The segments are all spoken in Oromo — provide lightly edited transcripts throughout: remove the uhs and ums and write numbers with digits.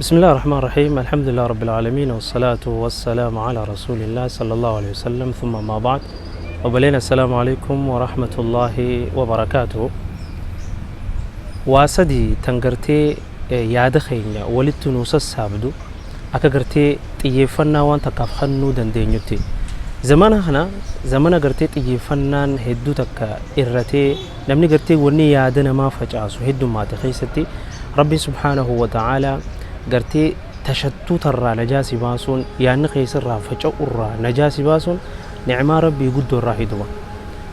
بسم الله الرحمن الرحيم، الحمد لله رب العالمين، والصلاة والسلام على رسول الله صلى الله عليه وسلم، ثم ما بعد. Obboleen، السلام عليكم ورحمة الله وبركاته. Waa sadi tan gartee yaada keenya walitti nuu sassaabdu, akka gartee xiyyeeffannaa waan takkaaf kennuu dandeenyutti. Zamana kana, zamana gartee xiyyeeffannaan hedduu takka irratee, namni gartee wanni yaada namaa facaasu heddummaate keessatti, Rabbiin سبحانه وتعالى gartee tashattuutarraa najaa si baasuun, yaadni keessarraa faca'urraa najaa si baasuun nicmaa Rabbii guddoo irraa hiduma.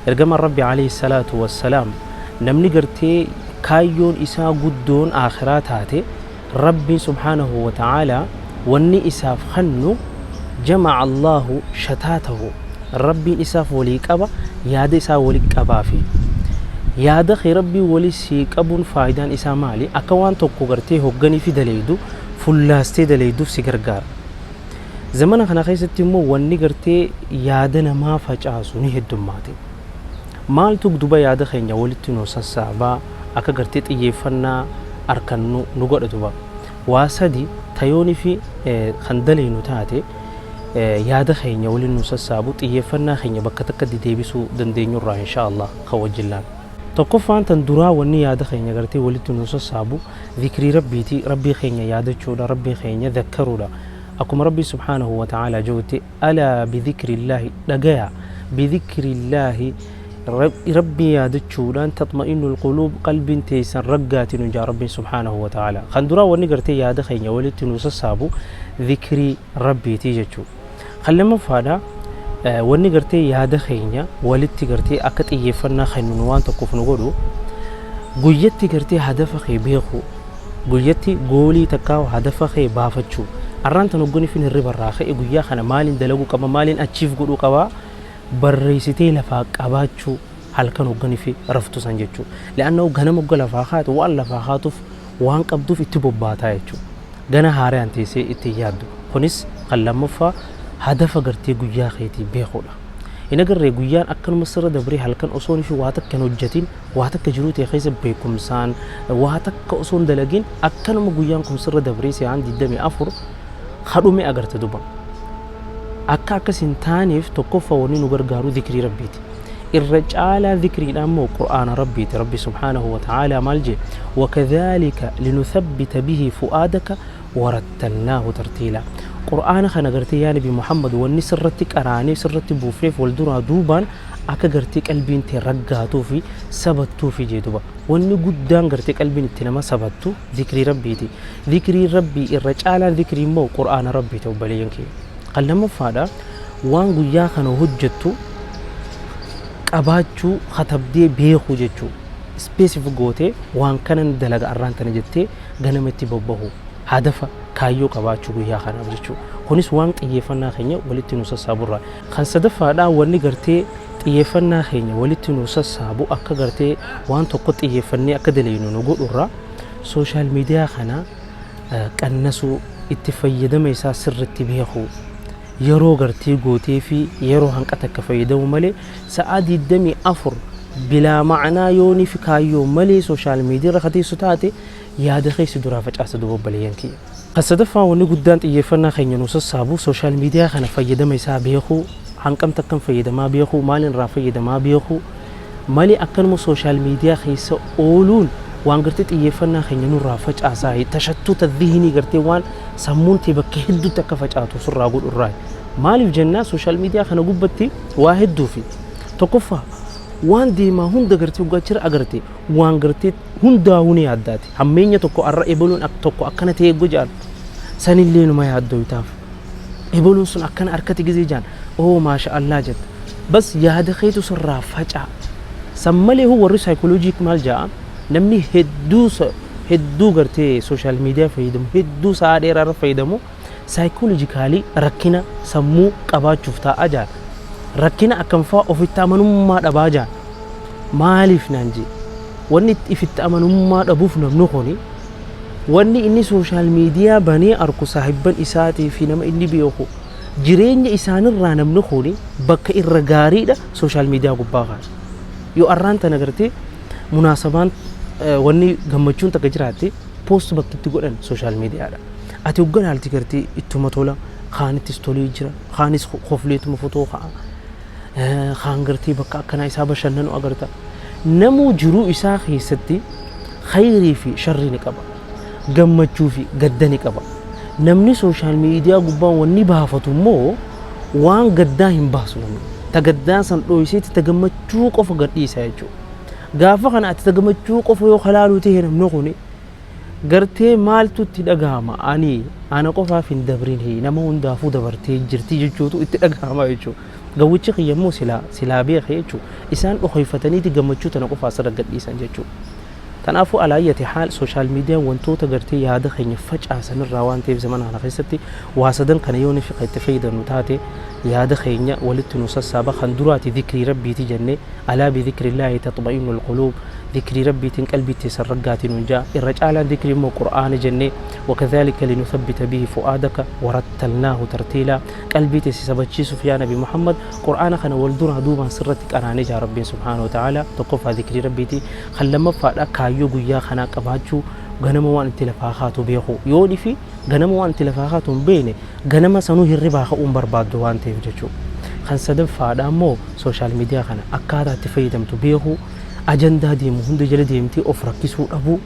Ergamaan Rabbi عليه الصلاة والسلام, namni gartee kaayyoon isaa guddoon aakhiraa taate, Rabbiin سبحانه وتعالى wanni isaaf kennu جمع الله شتاته, Rabbiin isaaf walii qaba, yaada isaa walii qabaafi. Yaada kee Rabbii walii sii qabuun faayidaan isaa maali? Akka waan tokko gartee hogganii fi daleeydu fullaastee daleeyduuf si gargaara. Zamana kana keessatti immoo wanni gartee yaada namaa facaasu ni heddummaate. Maaltu duba yaada keenya walitti nu sassaabaa, akka gartee xiyyeeffannaa arkannu nu godha? Duba waa sadi tayoonii fi kan daleeynu taate yaada keenya waliin nu sassaabu, xiyyeeffannaa keenya bakka takka deebisuu dandeenyurraa إن شاء الله kan wajjillaan. Tokkoffaan, tan duraa, wanni yaada keenya gartee walitti nu sassaabu dhikrii Rabbiiti, Rabbii keenya yaadachuudha, Rabbii keenya dhakkaruudha. Akkuma Rabbii سبحانه وتعالى jirutti, ألا بذكر الله, dhagaya, بذكر الله, Rabbii yaadachuudhaan, تطمئن القلوب, qalbiin teessan raggaati nu jaa Rabbiin سبحانه وتعالى. Kan duraa wanni gartee yaada keenya walitti nu sassaabu dhikrii Rabbiiti jechuu. Kan lammaffaadha, wanni gartee yaada keenya walitti gartee akka xiyyeeffannaa kennu waan tokkoof nu godhu, guyyatti gartee hadafa kee beeku, guyyatti goolii takkaa hadafa kee baafachuu. Arraan tan hogganifin hirriba irraa ka'e, guyyaa kana maaliin dalaguu qaba, maaliin achiif godhuu qaba, barreessitee lafaa qabaachuu halkan hogganifi raftu san jechuu. لأنه ganama hogga lafaa kaatu, waan lafaa kaatuuf waan qabduuf itti bobbaataa jechuu, gana haaraan teessee itti yaaddu. Kunis kan lammaffaa, hadafa gartee guyyaa keetii beekuudha. Hin agarree, guyyaan akkanuma sirra dabree halkan osoo fi waa takka hin hojjetin, waa takka jiruu ta'e keessa beekumsaan waa takka osoo hin dalagin, akkanuma guyyaan kun sirra dabree si'aan 24 kadhume agarta. Duba akka akkas hin taaneef, tokkoffaa wanni nu gargaaru dhikrii Rabbiiti. Irra caalaa dhikriidhaan immoo Qur'aana Rabbiiti. Rabbi سبحانه وتعالى maal jee? وكذلك لنثبت به فؤادك ورتلناه ترتيلا. Qur'aana kana gartee, yaa Nabi Muhammad, wanni sirratti qaraanee sirratti buufneef wal duraa duubaan akka gartee qalbiin tee raggaatuu fi sabattuu fi jee. Duba wanni guddaan gartee qalbiin itti nama sabattu dhikrii Rabbiiti. Dhikrii Rabbii irra caalaan dhikrii immoo Qur'aana Rabbiiti, obboleeyyan kee. Kan lammaffaadha, waan guyyaa kana hojjettu qabaachuu, katabdee beekuu jechuu. Specific gootee waan kanan dalaga arraan tana jettee ganama itti bobbahu, hadafa kaayyoo qabaachuu guyyaa kanaaf jechuu. Kunis waan xiyyeeffannaa keenya walitti nu sassaaburraa. Kan sadaffaadha, wanni gartee xiyyeeffannaa keenya walitti nu sassaabu, akka gartee waan tokko xiyyeeffannee akka daleynu nu godhurraa, social media kana qannasuu, itti fayyadama isaa sirritti beekuu, yeroo gartee gootee fi yeroo hanqa takka fayyadamu malee, sa'aa 24 bilaa ma'anaa yoonii fi kaayyoo malee social media irra kateessu taate, yaada keessa duraa facaasa. Duba obboleeyyan kiyya. Kan sadaffaa, wanni guddaan xiyyeeffannaa keenya nu sassaabu social media kana fayyadama isaa beekuu, hanqamta akkam fayyadamaa beekuu, maaliin irraa fayyadamaa beekuu malee, akkanuma social media keessa ooluun waan gartee xiyyeeffannaa keenya nurraa facaasaa, تشتت ذهني, gartee waan sammuun tee bakka hedduutti akka facaatu sirraa godhu irraa. Maaliif jennaa, social media kana gubbatti waa hedduu fi tokkoffaa waan deemaa hunda gartee hoggaachira agarte, waan gartee hundaa'uu ni yaaddaati. Hammeenya tokko arra ebaluun tokko akkana ta'e gojaan sanillee numa yaaddooytaaf, ebaluun sun akkana harkatti gizee jaan, oo ما شاء الله jetta, bas yaada keetu sirraa faca'a. San malee hoo, warri saayikooloojii maal ja'a? Namni hedduu hedduu gartee social media fayyadamu, hedduu sa'aa dheeraa irra fayyadamu, psychologically rakkina sammuu qabaachuuf taa'aa jaan. Rakkina akkam fa'aa? Ofitti amanummaa dhabaa jaan. Maaliif naan jee, wanni ifitti amanummaa dhabuuf namni kuni, wanni inni social media banee arku, saahibban isaatii fi nama inni beeku, jireenya isaanirraa namni kuni bakka irra gaariidha social media gubbaa kana. Yoo arraan tana gartee munaasabaan, wanni gammachuun takka jiraatte, post bakki itti godhan social mediadha. Ati hogga laalti gartee ittuma tola, kaanittis tolee jira, kaanis kofleetuma fotoo ka'a, kaan gartee bakka akkanaa isaa bashannanu agarta. Namuu jiruu isaa keessatti khayrii fi sharrii ni qaba, gammachuu fi gadda ni qaba. Namni social media gubbaa wanni baafatu immoo waan gaddaa hin baasu. Namni ta gaddaa san dhoyseeti ta gammachuu qofa gadhiisa jechuudha. Gaafa kana ati ta gammachuu qofa yoo kalaaluu ta'e, namni kuni gartee maaltu itti dhagahama? Ani ana qofaaf hin dabrin, nama hundaafuu dabartee jirti jechuutu itti dhagahama jechuudha. Gawwichi kiyya immoo silaa silaa beeke jechuudha. Isaan dhokoyfataniiti gammachuu tana qofa asirra gadhiisan jechuudha. Kanaafuu alaayyati haal social mediaan wantoota gartee yaada keenya facaasan irraa waan ta'eef, zamana kana keessatti waa sadan kana yoo nufi itti fayyadamnu taate, yaada keenya walitti nu sassaaba. Kan duraati dhikrii Rabbiiti jennee, ألا بذكر الله تطمئن القلوب, dhikrii Rabbiitiin qalbii teessan raggaati nuun jaa. Irra caalaan dhikrii immoo Qur'aana jennee, وكذلك لنثبت به فؤادك ورتلناه ترتيلا, qalbii teessi sabachiisuuf yaa Nabi Muhammad Qur'aana kana wal duraa duubaan sirratti qaraanee jaa Rabbiin سبحانه وتعالى. Tokkoffaa dhikrii Rabbiiti. Kan lammaffaadha kaayyoo guyyaa kanaa qabaachuu, ganama waan itti lafaa kaatu beeku. Yoo dhifi ganama waan itti lafaa kaatu hin beekne, ganama sanuu hirribaa ka'uun barbaaddu waan ta'eef jechuudha. Kan sadaffaadha immoo social media kana akkaataa itti fayyadamtu beekuu, ajandaa deemu hunda jala deemtee of rakkisuu dhabuu,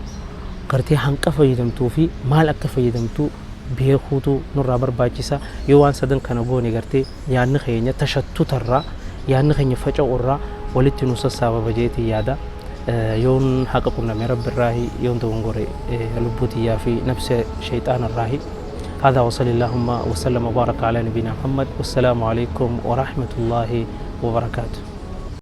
gartee hanqa fayyadamtuu fi maal akka fayyadamtu beekuutu nurraa barbaachisa. Yoo waan sadan kana goone, gartee yaadni keenya tashattutarraa, yaadni keenya faca'urraa walitti nu sassaababa jeetii yaada. Yoon haqa qunname Rabbi irraahi, yoon dogongore lubbuu tiyyaa fi nafsa shayxaana irraahi. هذا وصلى اللهم وسلم وبارك على نبينا محمد، والسلام عليكم ورحمة الله وبركاته.